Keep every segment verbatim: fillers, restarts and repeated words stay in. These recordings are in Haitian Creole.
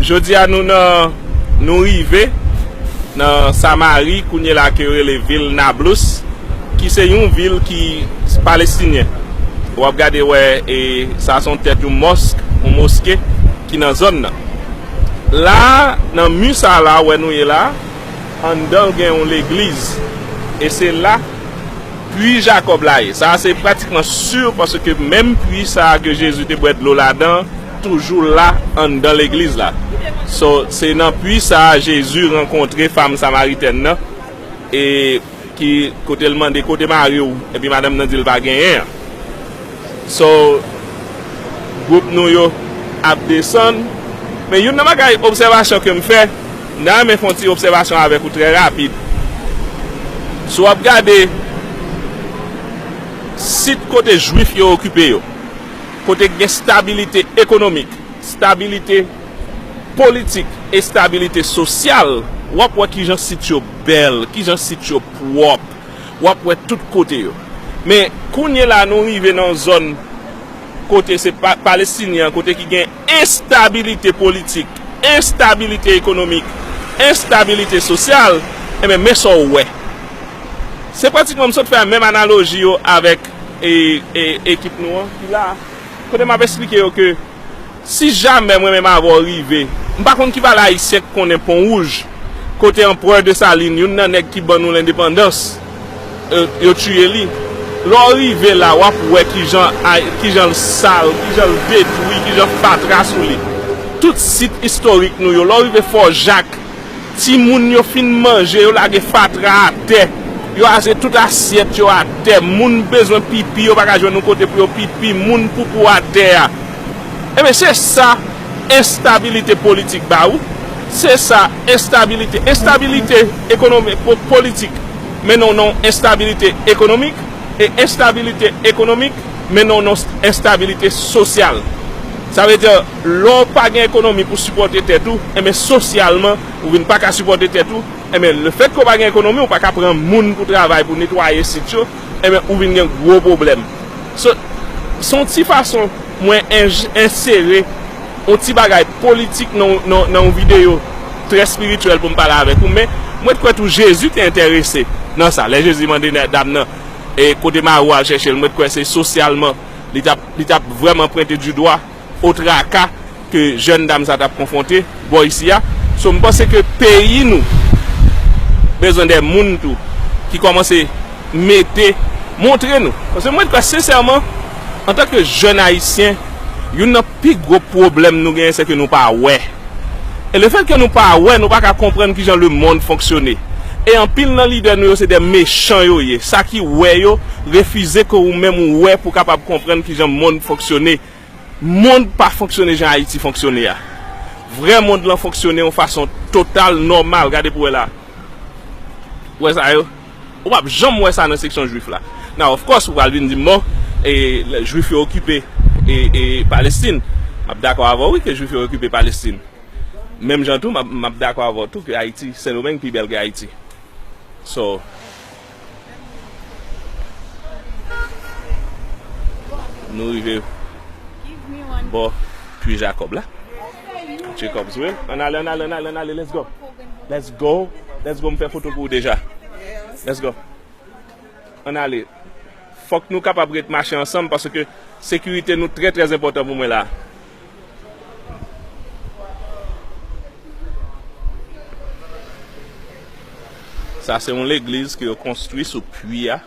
Jodi a nou nan, nou rive nan Samari, kounye la ke yo rele vil Nablus, ki se yon vil ki palestinyen. W ap gade wè, e sa se yon tèt yon mòsk, yon moske ki nan zòn nan. La, nan mi sa la, wè nou ye la, anndan gen yon legliz. E se la pwi Jakòb la ye. Sa a se pratikman si, paske menm pwi sa a ke Jezi te bwè dlo ladan, toujou la anndan legliz la. So, se nan pwi sa a Jezi rankontre fanm samaritèn nan, e ki, kote l mande, "Kote mari w?" Epi madanm nan di l pa genyen an. So, gwoup nou yo ap desann. Men youn nan bagay obsèvasyon ke m fè, m ta renmen fè yon ti obsèvasyon avèk ou trè rapid. Si w ap gade sit kote Jwif yo okipe yo, kote gen stabilite ekonomik, stabilite politik, estabilite sosyal, w ap wè kijan sit yo bèl, kijan sit yo pwòp, w ap wè tout kote yo. Men kounye la nou rive nan yon zòn kote se pa, palestinyen an, kote ki gen enstabilite politik, enstabilite ekonomik, enstabilite sosyal, enben, men sa w wè. Se pratikman m sot fè menm analoji yo avèk, e, e, ekip nou an ki la. Kote m ap eksplike yo ke si jamè mwen menm avè w rive, m pa konn ki valè ayisyen k konnen Pon Wouj, kote Anperè Desalin, youn nan nèg ki ban nou lendepandans, e, yo tiye li. Lè w rive la, w ap wè kijan, kijan l sal, kijan l detwi, kijan fatra sou li. Tout sit istorik nou yo, lè w rive Fò Jak, timoun yo fin manje, yo lage fatra atè. Yo aze tout asyèt yo atè. Moun bezwen pipi, yo pa ka jwenn yon kote pou yo pipi. Moun poupou atè a. Ebyen, se sa enstabilite politik ba ou. Se sa enstabilite. Enstabilite ekonomi-, po-, politik mennen w nan enstabilite ekonomik. E enstabilite ekonomik mennen w nan enstabilite sosyal. Sa vle di, lè w pa gen ekonomi pou sipòte tèt ou, enben, sosyalman, ou vin pa ka sipòte tèt ou, enben, lefètke w pa gen ekonomi, ou pa ka pran moun pou travay pou netwaye sit yo, enben, ou vin gen gwo pwoblèm. So, se yon ti fason mwen enj-, ensere yon ti bagay politik nan, nan, nan yon videyo trè espirityèl pou m pale avèk ou, men mwen kwè tou Jezi te enterese nan sa. Lè Jezi mande dam nan, e kote mari w al chèche l, mwen kwè se sosyalman, li t ap, li t ap vrèman pwente di dwa o traka ke jèn dam sa t ap konfwonte bò isi a. So, m panse ke peyi nou bezwen de moun tou ki kòmanse mete, montre nou. Paske mwen kwè sensèman, antanke jèn ayisyen, youn nan pi gwo pwoblèm nou genyen, se ke nou pa wè. E lefètke nou pa wè, nou pa ka konprann kijan lemonn fonksyone. E anpil nan lidè nou yo, se de mechan yo ye. Sa ki wè yo, refize ke ou menm ou wè pou w kapab konprann kijan monn fonksyone. Monn pa fonksyone jan Ayiti fonksyone a. Vrè monn lan fonksyone yon fason total nòmal. Gade pou wè la. Ou wè sa yo? Ou p ap janm wè sa nan seksyon jwif la. Now, of course, ou pral vin di m, bon, e, jwif yo okipe, e, e, Palestin. M ap dakò avè w, wi, ke jwif yo okipe Palestin. Menm jan tou, m ap, m ap dakò avè w tou ke Ayiti, Sendomeng pi bèl ke Ayiti. So, nou rive bò pwi Jakòb la. Jacob's Well. Ann ale, ann ale, ann ale, ann ale, let's go. Let's go. Let's go, m fè foto pou ou deja. Let's go. Ann ale. Fòk nou kapab ret mache ansanm paske sekirite nou trè, trè enpòtan pou mwen la. Sa se yon legliz ke yo konstwi sou pwi a.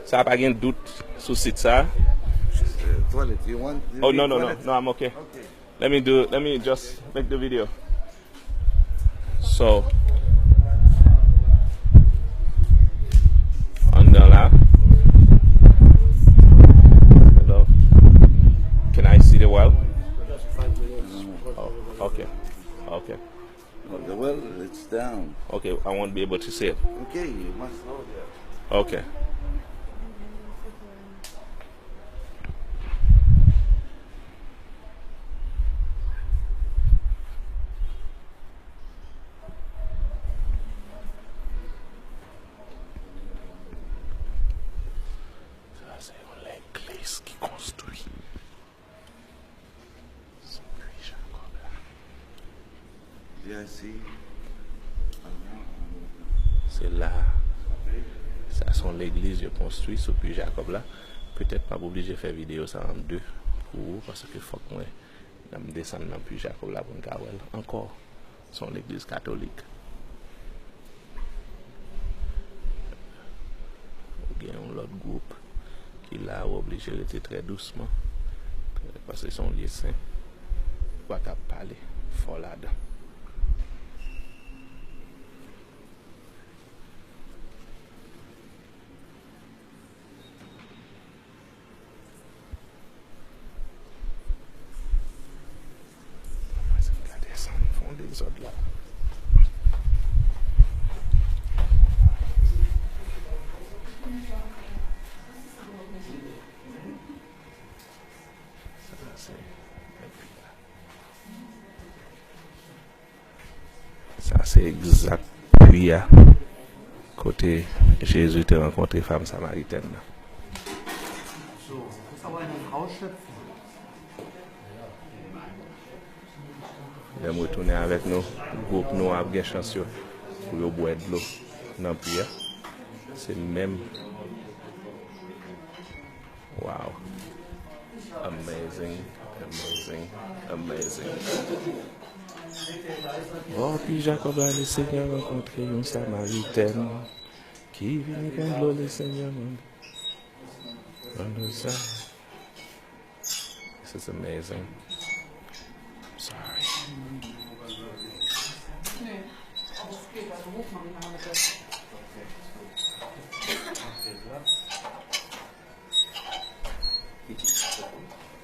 Sa pa gen dout sou sit sa. Uh, toilet, you want, you Oh, need no, no, no, toilet? No, I'm okay. Okay. Let me do, let me just make the video. So, anndan la. Hello. Can I see the well? Oh, okay. Okay. No, the well, it's down. Okay, I won't be able to see it. Okay, you must know that. Okay. Sa se yon legliz ki konstwi sou pwi Jakòb. Se la. Sa se yon legliz yo konstwi sou Pwi Jakòb la. Petèt m ap oblije fè videyo sa an de pou ou, paske fòk mwen, lè m desann nan Pwi Jakòb la pou n ka wè l ankò. Se yon legliz katolik. Ou gen yon lòt gwoup ki la, ou oblije rete trè dousman, paske se yon lye sen. Ou pa ka pale fò ladan. Gade sa, m fè yon dezòd la. Sa se Sa se egzak pwi a kote Jezi te rankontre fanm samaritèn nan. Lè m retounen avèk nou, gwoup nou ap gen chans yo pou yo bwè dlo nan pwi a. Se menm Wow. Amazing, amazing, amazing. Bò pwi Jakòb la, Lesenyè rankontre yon Samaritèn ki vini pran dlo, Lesenyè mande. Mande sa. This is amazing. I'm sorry.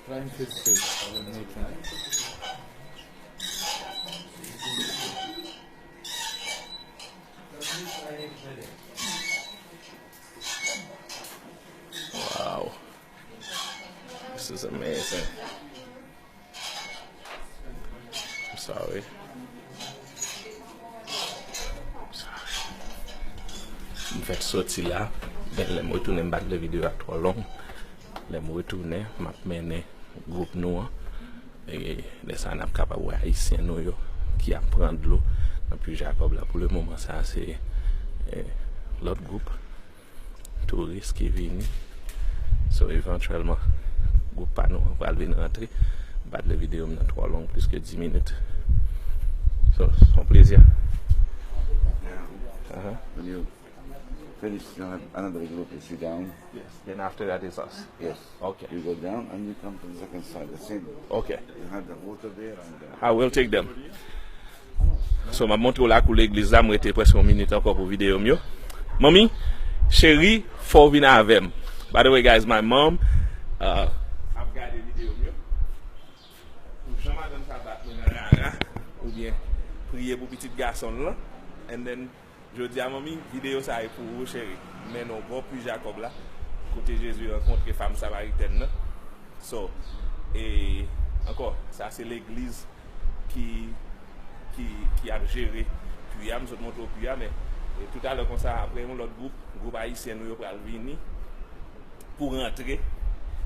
Try and fix it. Wow. This is amazing. I'm sorry. I'm sorry. M fèk soti la, men lè m retounen, m pa t vle videyo a twò long. Lè m retounen, m ap mennen gwoup nou an. E lè sa a, n ap kapab wè Ayisyen nou yo ki ap pran dlo nan pwi Jakòb la. Pou le moman, sa a se, eh, lòt gwoup touris ki vini. So, evantyèlman, gwoup pa nou an pral vin rantre. M pa t vle videyo m nan twò long, plis ke dis minit. So, se yon plezi. Aha. When you finish, you have another group, you sit down. Yes. Then after that is us. Yes. Okay. You go down and you come to the second side, the same. Okay. You have the water there and the I will take them. So, m ap montre w lakou legliz la, m rete prèske yon minit ankò pou videyo m yo. Manmi, cheri, fò w vin avè m. By the way, guys, my mom, uh, ap gade videyo m yo. Pou jan madanm sa bat mwen nan rara, oubyen priye pou pitit gason l lan, and then, jodi a, manmi, videyo sa a e pou ou, cheri. M mennen w bò pwi Jakòb la, kote Jezi rankontre fanm samaritèn nan. So, e ankò, sa se legliz ki, ki, ki ap jere pwi a, m sot montre w pwi a, men, e toutalè konsa, apre yon lòt gwoup, gwoup ayisyen nou yo pral vini pou rantre,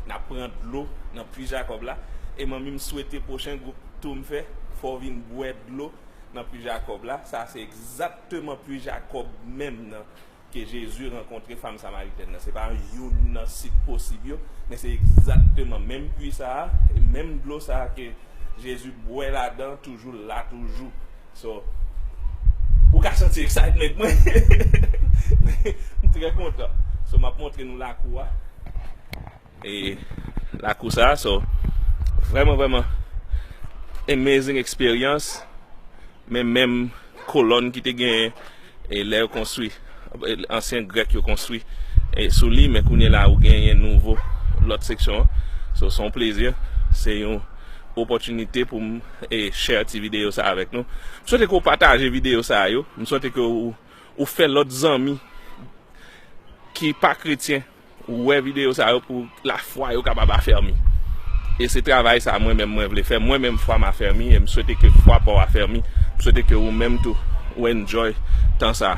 n ap pran dlo nan pwi Jakòb la, e manmi, m swete pwochen gwoup tou m fè, fò w vin bwè dlo nan pwi Jakòb la. Sa se egzakteman pwi Jakòb menm nan ke Jezi rankontre fanm samaritèn nan. Se pa youn nan sit posib yo, men se egzakteman menm pwi sa a, e menm dlo sa a ke Jezi bwè ladan, toujou la, toujou. So, ou ka santi excitement mwen. M trè kontan. So, m ap montre nou lakou a. E lakou sa a, so, vrèman, vrèman amazing experience. Men menm kolòn ki te genyen, e lè yo konstwi, e ansyen Grèk yo konstwi, e sou li, men kounye la ou genyen nouvo, lòt seksyon an. So, se yon plezi, se yon opòtinite pou m, e, share ti videyo sa avèk nou. M swete ke w pataje videyo sa yo. M swete ke w, ou fè lòt zanmi ki pa kretyen wè videyo sa yo pou lafwa yo kapab afèmi. E se travay sa mwen menm mwen vle fè. Mwen menm fwa m afèmi e m swete ke fwa pa w afèmi. M swete ke ou menm tou ou enjoy tan sa.